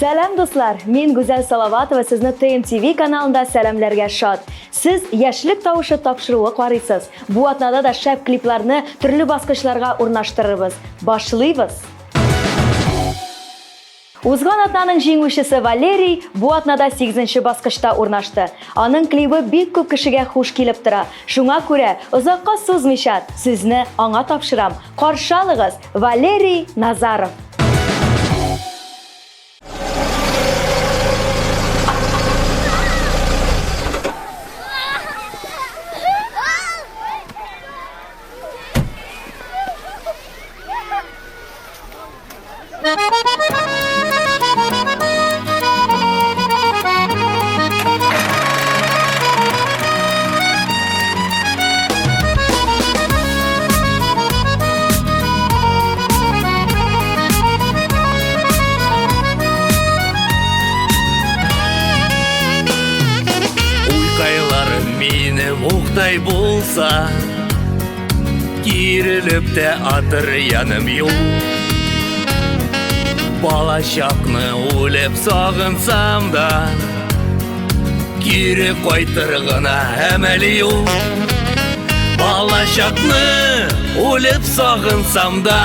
Сәлам, дуслар! Мин Гүзәл Салаватова сезне ТМТВ каналында сәламләргә шат. Сез Яшьлек тавышы тапшыруы карыйсыз. Бу атнада да шәп клипларны төрле баскычларга урнаштырырбыз. Башлыйбыз! Узган атнаның җиңүчесе Валерий бу атнада сигезенче баскычта урнашты. Аның клибы бик күп кешегә хуш килеп тора. Шуңа күрә, озакка сузмыйча, сүзне аңа тапшырам. Каршы алыгыз, Валерий Назаров! Уйкайларым минем уктай булса, Кирелеп тә атыр яным юк. Бала чакны үлеп сагынсам да, Кире кайтыр гына әмәл юк. Бала чакны үлеп сагынсам да,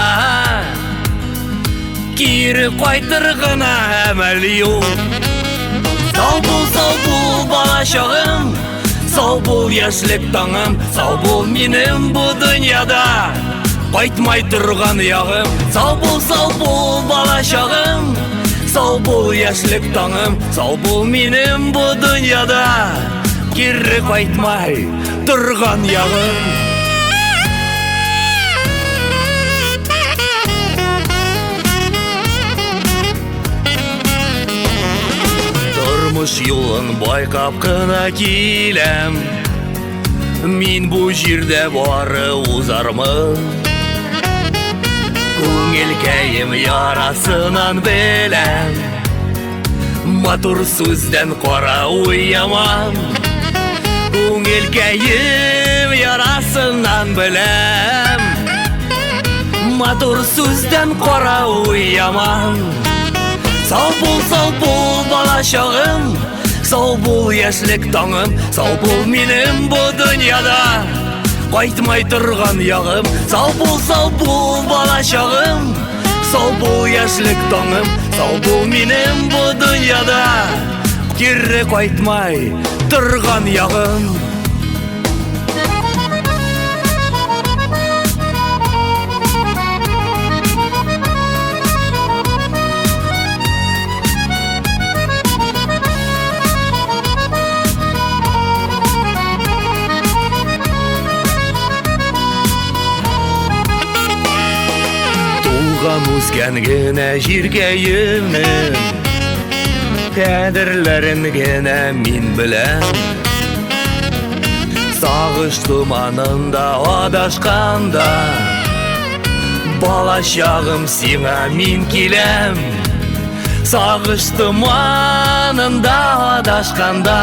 Кире кайтыр гына әмәл юк. Сау бул, сау бул, бала чагым, Сау бул, яшьлек таңым, сау бул минем бу дөньяда. Кайтмай торган ягым, сау бул, сау бул, бала чагым. Сау бул, яшьлек таңым, сау бул минем бу дөньяда. Кире кайтмай торган ягым. Тормыш юлын байкап кына киләм. Мин бу җирдә бары узармын. Күңелкәем ярасынан беләм. Матур сүздән кара уй яман. Күңелкәем ярасыннан беләм. Матур сүздән кара уй яман. Сау бул, сау бул, бала чагым, Сау бул, яшьлек таңым, Сау бул минем бу дөньяда. Кайтмай торган ягым, Сау бул, сау бул, бала чагым, Сау бул, яшьлек таңым, Сау бул минем бу дөньяда. Кире кайтмай торган ягым. Туган үскән генә җиргәемнең Кадерләрен генә мин беләм. Сагыш томанында адашканда, Бала чагым сиңа мин киләм. Сагыш томанында адашканда,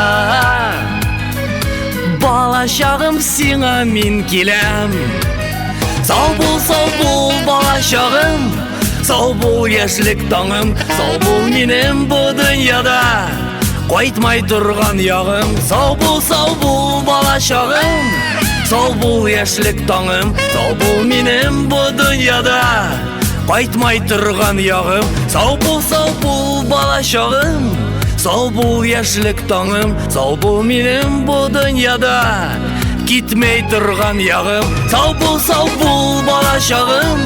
Бала чагым сиңа мин киләм. Сау бул, сау бул, бала чагым, Сау бул, яшьлек таңым, Сау бул минем бу дөньяда. Кайтмай торган ягым, Сау бул, сау бул, бала чагым, Сау бул, яшьлек таңым, Сау бул минем бу дөньяда. Кайтмай торган ягым, Сау бул, сау бул, бала чагым, Сау бул, яшьлек таңым, Сау бул минем бу дөньяда. Китмәй торган ягым, Сау бул, сау бул, бала чагым,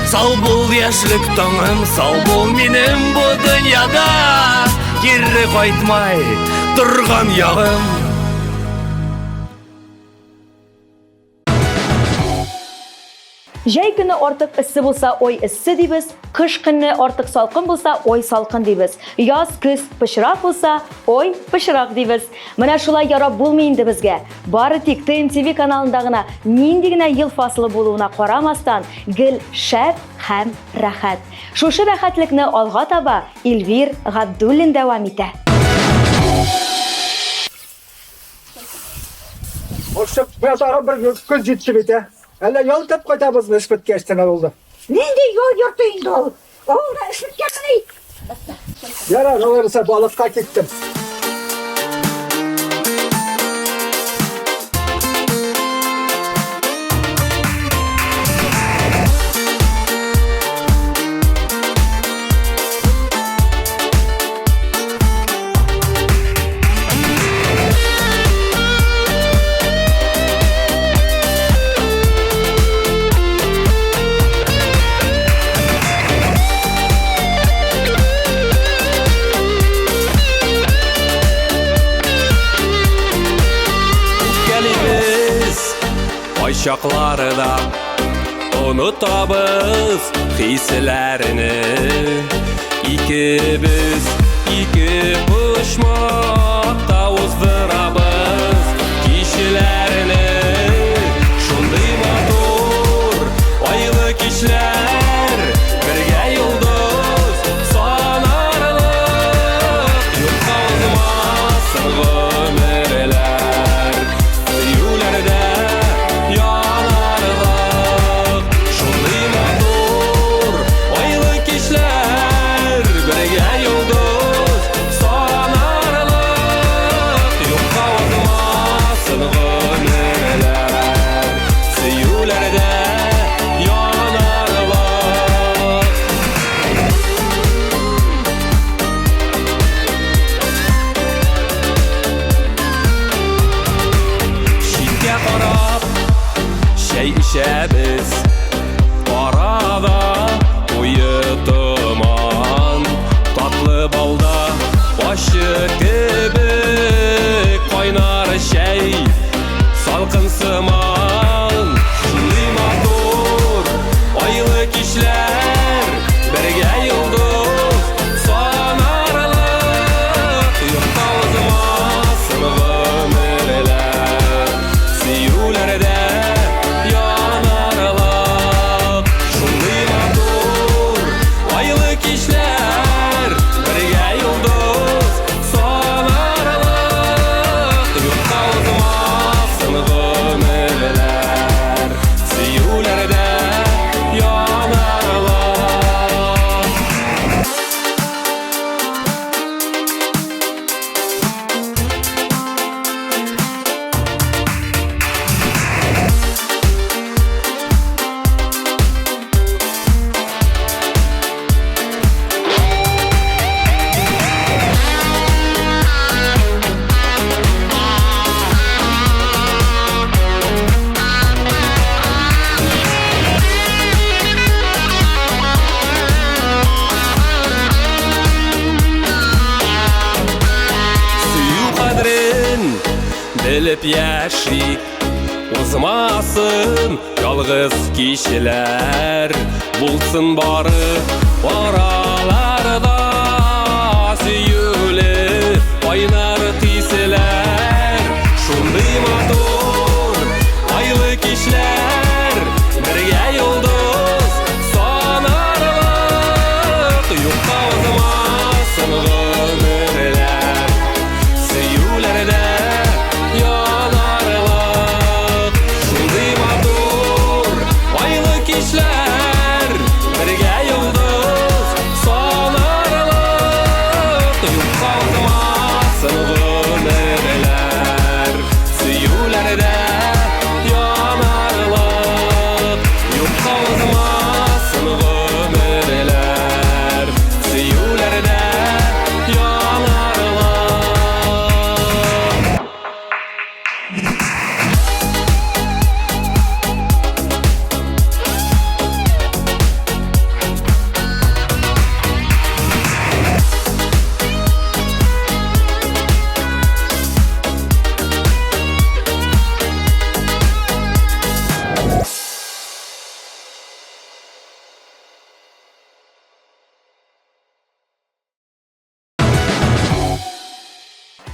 Сау бул, яшьлек таңым, Сау бул минем бу дөньяда. Кире кайтмай торган ягым. Җәй көне артык эссе булса, ой эссе дибез, кыш көне артык салкын булса, ой салкын дибез. Яз, көз пычрак булса, ой пычрак дибез. Менә шулай ярап булмый инде безгә. Бары тик ТНТВ каналында гына нинди генә ел фасылы булуына карамастан, гел шәп һәм рәхәт. Шушы рәхәтлекне алга таба Илвир Габдуллин дәвам итә. Ошып, менә тагын бер көз җитте бит, ә. Әллә ял итеп кайтабызмы эш беткәч тә авылда? Нинди ял йорты инде ул? Авылда эш беткәнмени? Ярар, алай булса балыкка киттем. Үпкәлибез кайчаклары да Онытабыз хисләрне. Икебез ике почмакта уздырабыз кичләрне. Шундый матур айлы кичләр, бергә йолдыз санарлык. Юкка узмасын гомерләр, сөюләрдә янарлык. Шундый матур айлы кичләр, бергә йолдыз санарлык. Юкка узмасын гомерләр, сөюләрдә янарлык. Читкә карап чәй эчәбез, арада куе томан, татлы балда ачы кебек кайнар чәй, салкын сыман. Шундый матур айлы кичләр, бергә йолдыз санарлык. Юкка узмасын гомерләр, сөюләрдә янарлык. Шундый матур айлы кичләр, бергә йолдыз санарлык. Юкка узмасын гомерләр, сөюләрдә янарлык. Сөю кадерен белеп яшик, узмасын ялгыз кичләр, булсын бары араларда сөюле кайнар хисләр. Шундый матур айлы кичләр, бергә йолдыз санарлык. Юкка узмасын гомерләр, сөюләрдә янарлык. Шундый матур айлы кичләр, бергә йолдыз санарлык. Юкка узмасын гомерләр, сөюләрдә янарлык. Юкка узмасын гомерләр, сөюләрдә янарлык.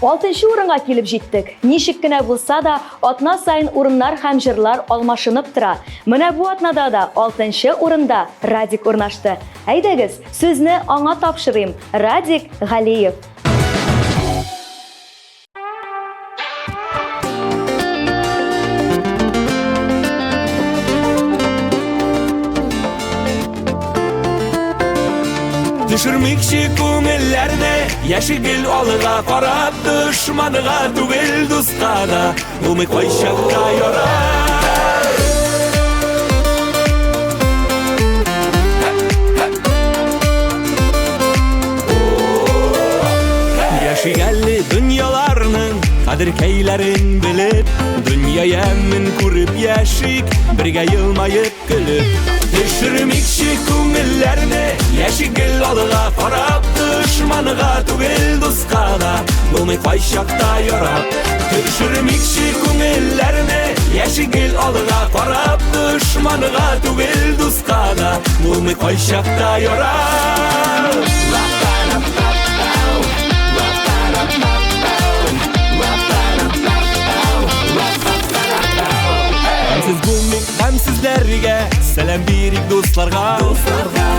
Алтынчы урынга килеп җиттек. Ничек кенә булса да, атна саен урыннар һәм җырлар алмашынып тора. Менә бу атнада да алтынчы урында Радик урнашты. Әйдәгез, сүзне аңа тапшырыйм. Радик Галиев. Төшермикче күңел. күңелләрне, яши гел алга карап, дошманга түгел, дуска да булмый кайчакта ярап. Яшик әле дөньяларның кадеркәйләрен белеп, дөнья ямен күреп яшик, бергә елмаеп көлеп. Төшермикче күңелләрне, яшик гел алга карап, дошманга түгел, дуска да булмый кайчакта ярап. Төшермикче күңелләрне, яшик гел алга карап, дошманга түгел, дуска да булмый кайчакта ярап. Гамьсез булмыйк гамьсезләргә, сәлам бирик дусларга.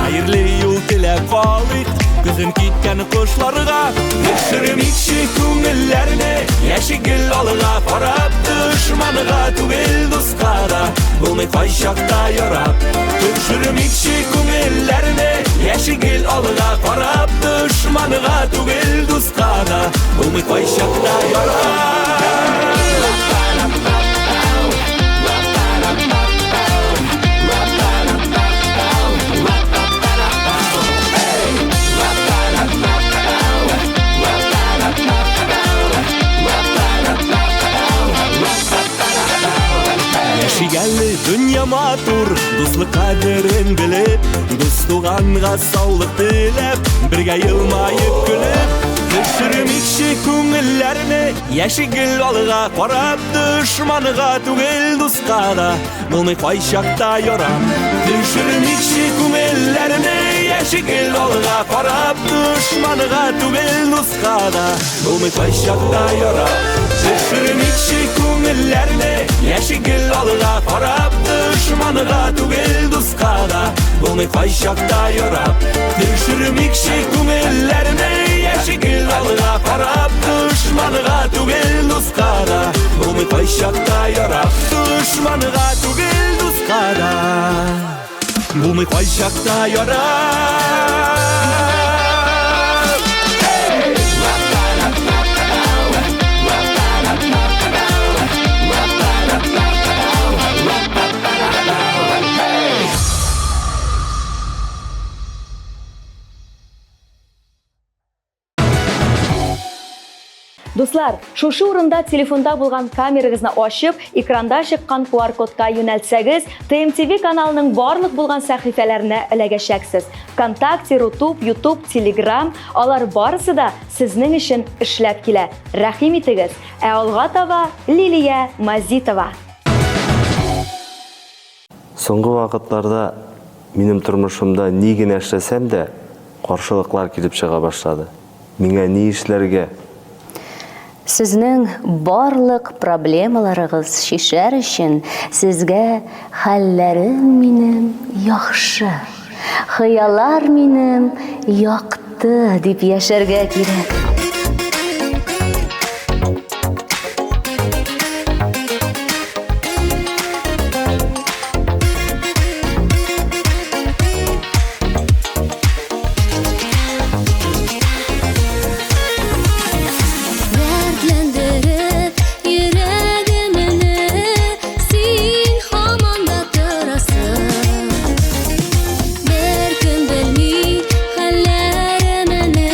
Хәерле юл теләп калыйк, көзен киткән кошларга. Төшермикче күңелләрне, яшик гел алга карап, дошманга түгел, дуска да булмый кайчакта ярап. Төшермикче күңелләрне, яшик гел алга карап, дошманга түгел, дуска да булмый кайчакта ярап. Яшик әле дөнья матур, дуслык кадерен белеп, дус туганга саулык теләп, бергә елмаеп көлеп. Төшермикче күңелләрне, яшик гел алга карап, дошманга түгел, дуска да булмый кайчакта ярап. Төшермикче күңелләрне, яшик гел алга карап, дошманга түгел, дуска да булмый кайчакта ярап. Төшермикче күңелләрне, яшик гел алга карап, дошманга түгел, дуска да булмый кайчакта ярап. Төшермикче күңелләрне, яшик гел алга карап, дошманга түгел, дуска да булмый кайчакта ярап. Дошманга түгел, дуска да булмый кайчакта ярап. Дуслар, шушы урында телефонда булган камерагызны ачып, экранда чыккан QR-кодка юнәлтсәгез, TMTV каналының барлык булган сәхифәләренә эләгәчәксез. ВКонтакте, Рутуб, YouTube, Telegram, алар барысы да сезнең өчен эшләп килә. Рәхим итегез. Ә алга таба Лилия Мазитова. Соңгы вакытларда минем тормышымда ни генә эшләсәм дә, каршылыклар килеп чыга башлады. Миңа ни эшләргә? Сезнең барлык проблемаларыгыз чишәр өчен сезгә хәлләрем минем яхшы, хыялар минем якты дип яшәргә кирәк. Дәртләндереп йөрәгемне, син һаман да торасың. Беркем белми хәлләремне,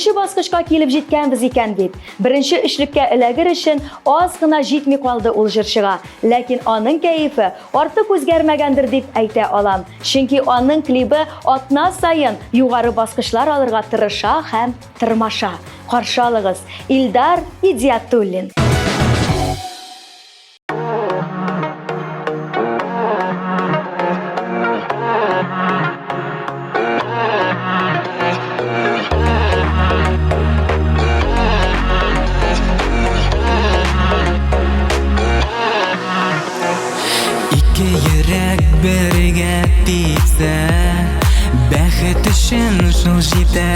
Беренче баскычка килеп җиткәнбез икән бит. Беренче өчлеккә эләгер өчен аз гына җитми калды ул җырчыга. Ләкин аның кәефе артык үзгәрмәгәндер дип әйтә алам. Чөнки аның клибы атна саен югары баскычлар алырга тырыша һәм тырмаша. Каршы алыгыз, Илдар Идиатуллин. Ике йөрәк бергә типсә, бәхет өчен шул җитә.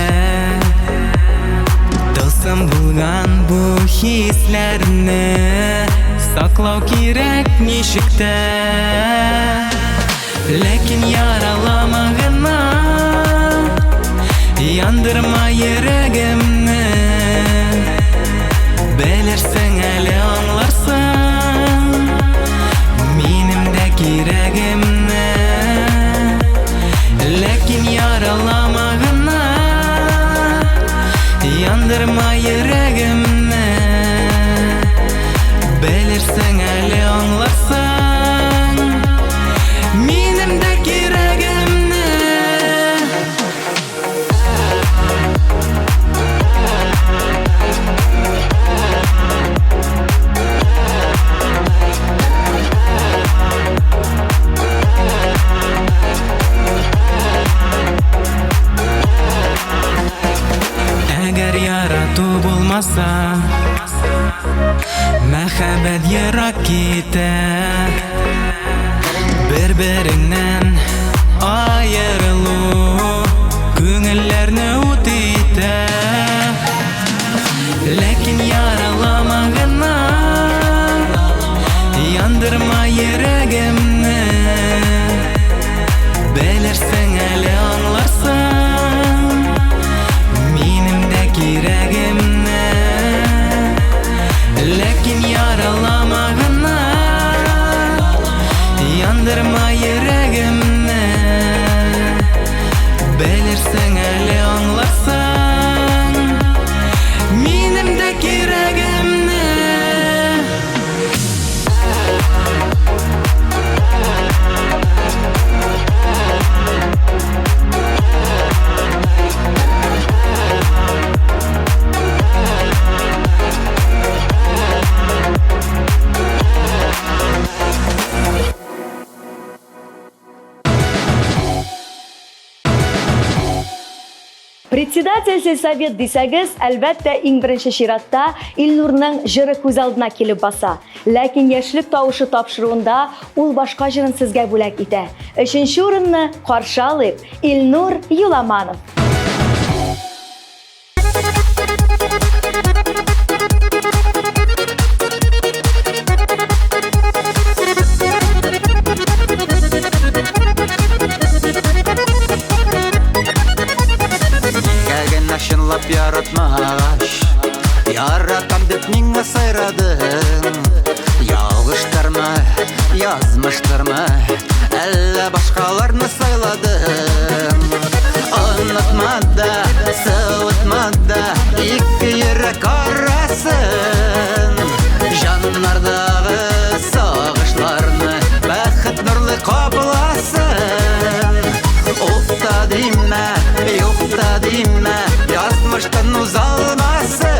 Тылсым булган бу хисләрне саклау кирәк ничек тә. Ләкин яралама гына, яндырма йөрәгемне. Белерсең әле аңларсың минем дә кирәгемне. Ләкин яралама гына, яндырма йөрәгемне. Белерсең әле аңларсың минем дә кирәгемне. Әгәр ярату булмаса, мәхәббәт ерак китә. Бер-береңнән аерылу күңелләрне ут итә. Ләкин яралама гына, яндырма йөрәгемне. Белерсең әле аңларсың минем дә кирәгемне. Ләкин яралама гына, яндырма йөрәгемне. Белерсең әле аңларсың минем дә кирәгемне. Председатель сельсовет дисәгез, әлбәттә, иң беренче чиратта Илнурның җыры күз алдына килеп баса. Ләкин яшьлек тавышы тапшыруында ул башка җырын сезгә бүләк итә. Өченче урынны каршы алыйк, Илнур Юламанов. Нигә генә чынлап яратмагач, яратам дип миңа сайрадың? Ялгыштырмы, язмыштырмы, әллә башкаларны сайладың? Онытма да, суытма да ике йөрәк арасын. Җаннардагы сагышларны бәхет нурлы капласын. Уф та димә, юк та димә, язмыштан узалмасын.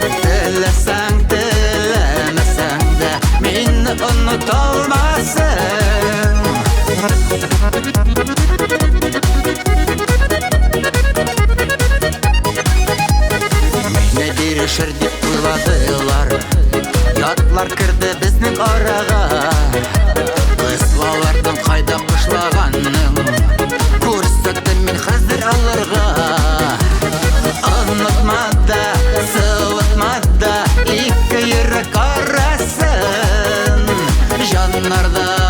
Теләсәң, теләмәсәң дә мине оныта алмассың. Мине бирешер дип уйладылар, ятлар керде безнең арага. Кыслаларның кайда кышлаганын күрсәттем мин хәзер аларга. Онытма да, суытма да ике йөрәк арасын. Җаннардагы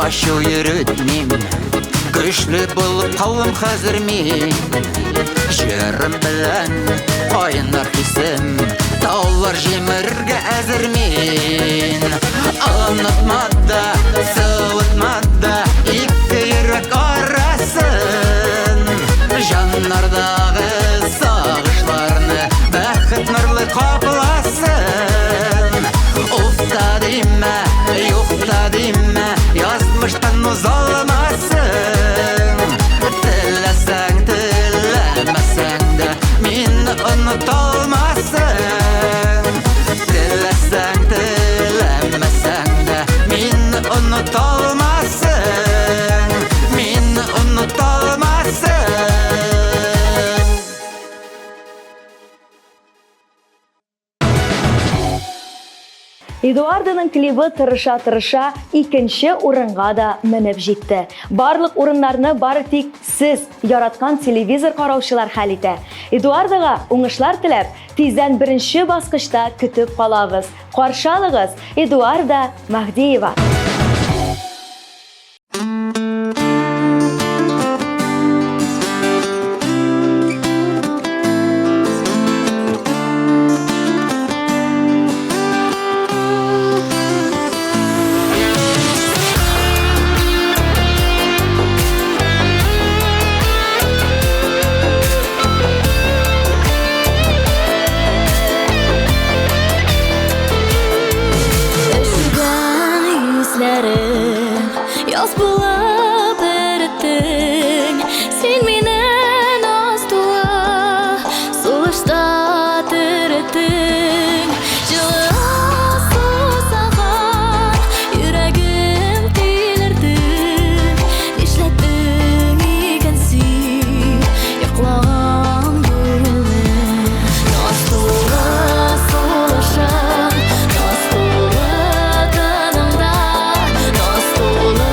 Ачу йөртмим, көчле булып калдым хәзер мин. Җырым белән кайнар хисем, таулар җимерергә әзер мин. Онытма да, суытма да ике йөрәк арасын. Җаннардагы сагышларны бәхет нурлы капласын. Уф та димә, юк та димә, язмыштан узалмассың. Теләсәң, теләмәсәң дә, мине оныта алмассың. Теләсәң, теләмәсәң дә, мине оныта алмассың. Мине оныта алмассың. Эдуардоның клибы тырыша-тырыша икенче урынга да менеп җитте. Барлык урыннарны бары тик сез, яраткан телевизор караучылар хәл итә. Эдуардога уңышлар теләп, тиздән беренче баскычта көтеп калабыз. Каршы алыгыз, Эдуарда Маһдиева. Өшегән йөзләрем яз булып эреттең. Син мине наз тулы сулышта тереттең. Җылы сусаган йөрәгем тилердең. Нишләттең икән син йоклаган күңелне? Наз тулы сулышың, наз тулы тыныңда, наз тулы.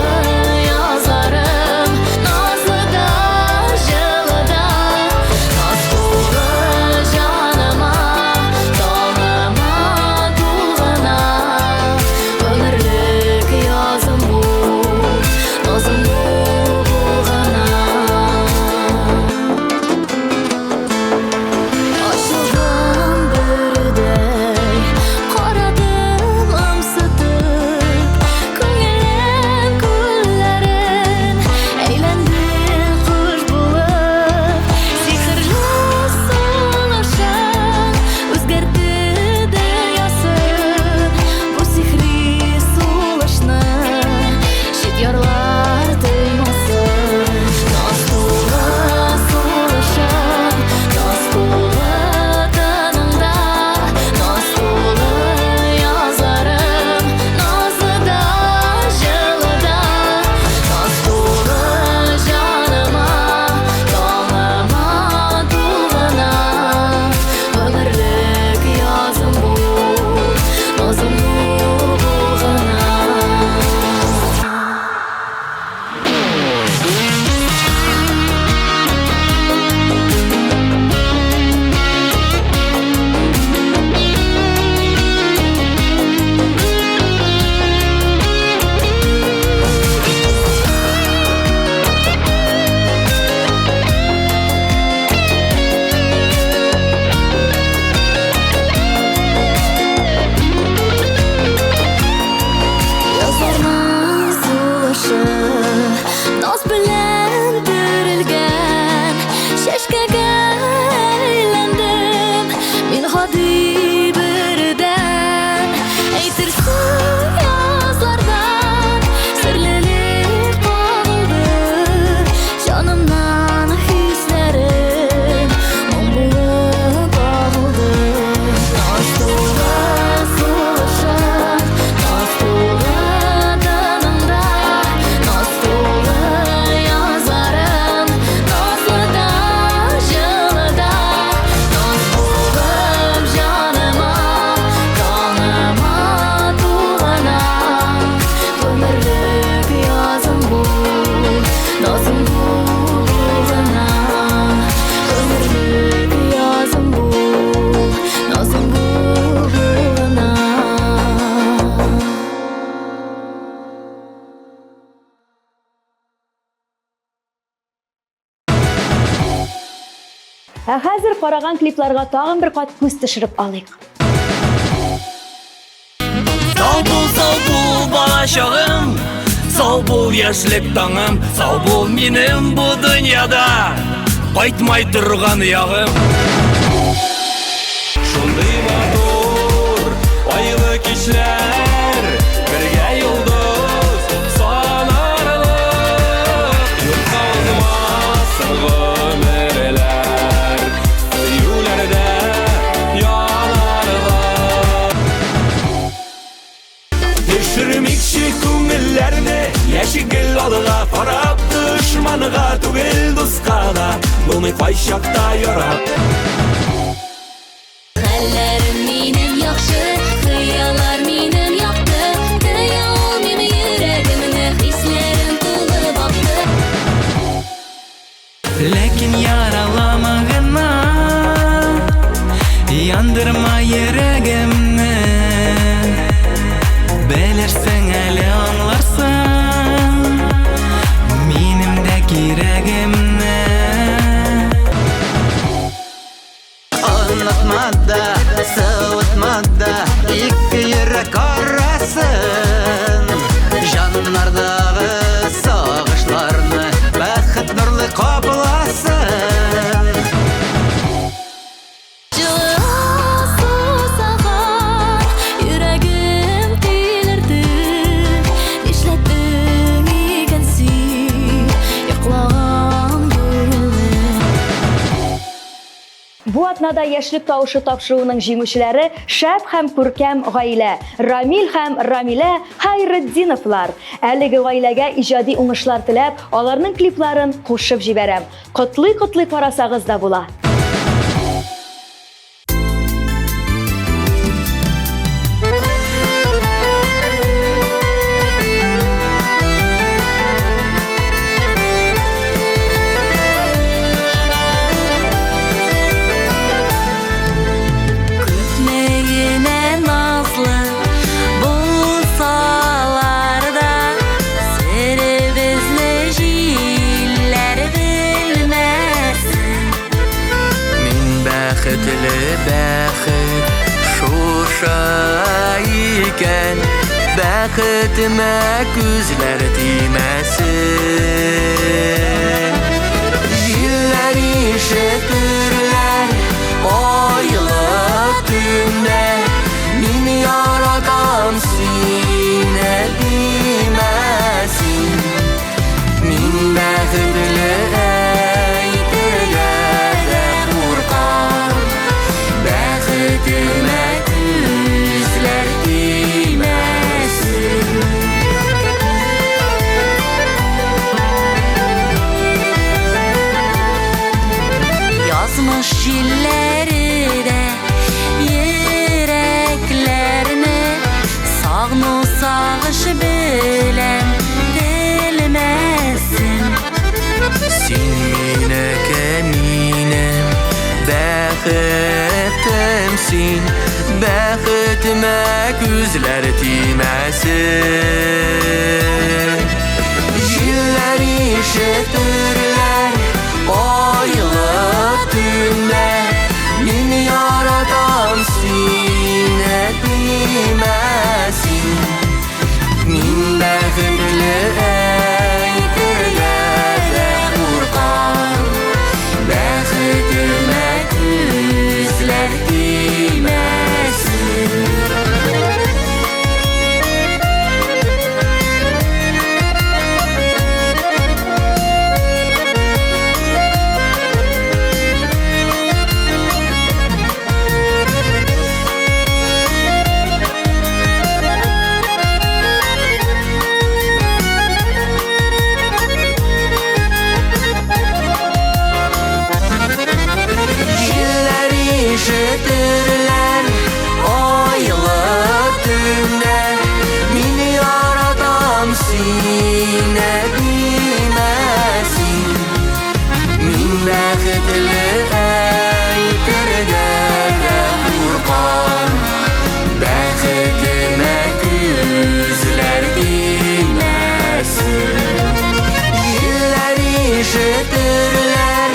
Ә хәзер караган клипларга тагын бер кат күз төшереп алыйк. Сау бул, сау бул, балачагым, Сау бул, яшьлек таңым, Сау бул минем бу дөньяда Кайтмай торган ягым. Шундый матур айлы кичләр, бергә йолдыз санарлык, юкка узмасын гомерләр, сөюләрдә янарлык. Төшермикче күңелләрне, яшик гел алга карап, дошманга түгел, дуска да булмый кайчакта ярап. Хәлләрем минем яхшы, хыяллар минем якты, Тыя алмыйм йөрәгемне, хисләрем тулып акты. Ләкин яралама гына, яндырма йөрәгемне. Белерсең әле, аңларсың минем дә кирәгемне. Онытма да, суытма да ике йөрәк арасын. Җаннардагы сагышларны бәхет нурлы капласын. Җылыга сусаган йөрәгем тилерде, Нишләттең икән син йоклаган күңелне? Бу атнада Яшьлек тавышы тапшыруының җиңүчеләре шәп һәм күркәм гаилә Рамил һәм Рамилә Хайретдиновлар. Әлеге гаиләгә иҗади уңышлар теләп, аларның клипларын кушып җибәрәм. Котлый-котлый карасагыз да була. Күпме генә назлы булсалар да, Серебезне җилләр белмәсен. Мин бәхетле, бәхет шушы икән, Бәхетемә күзләр тимәсен. Җилләр ишетерләр айлы төндә, Мин яратам сине димәсен. Мин бәхетле әйтергә дә куркам, Бәхетемә күзләр тимәсен. Язмыш җилләре дә йөрәкләрне Сагыну сагыш белән телмәсен. Син минеке, минем бәхетем син, Бәхетемә күзләр тимәсен. Җилләр ишетерләр айлы төндә, Мин яратам сине димәсен. Мин бәхетле әйтергә дә куркам, Бәхетемә күзләр тимәсен. Җилләр ишетерләр айлы төндә, Мин яратам сине димәсен. Мин бәхетле әйтергә дә куркам, Бәхетемә күзләр тимәсен. Җилләр ишетерләр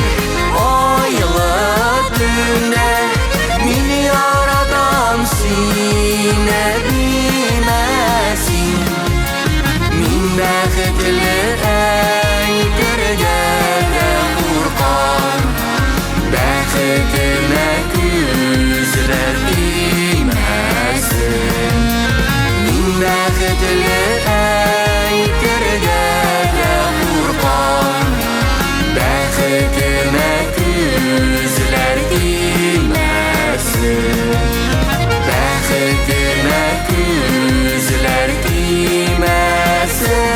айлы Мин яратам сине димә син. Мин бәхетле әйтергә дә куркам. Бәхетемә күзләр тимәсен. Мин бәхетле әйтергә дә куркам. Бәхетемә күзләр тимәсен. Бәхетемә күзләр тимәсен.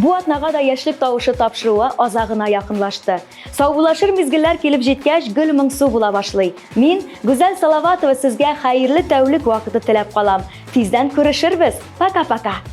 Бу атнага да яшьлек тавышы тапшыруы азагына якынлашты. Саубуллашыр мизгелләр килеп җиткәч, гөл моңсу була башлый. Мин, Гүзәл Салаватова, сезгә хәерле тәүлек вакыты теләп калам. Тиздән күрешербез. Пока-пока.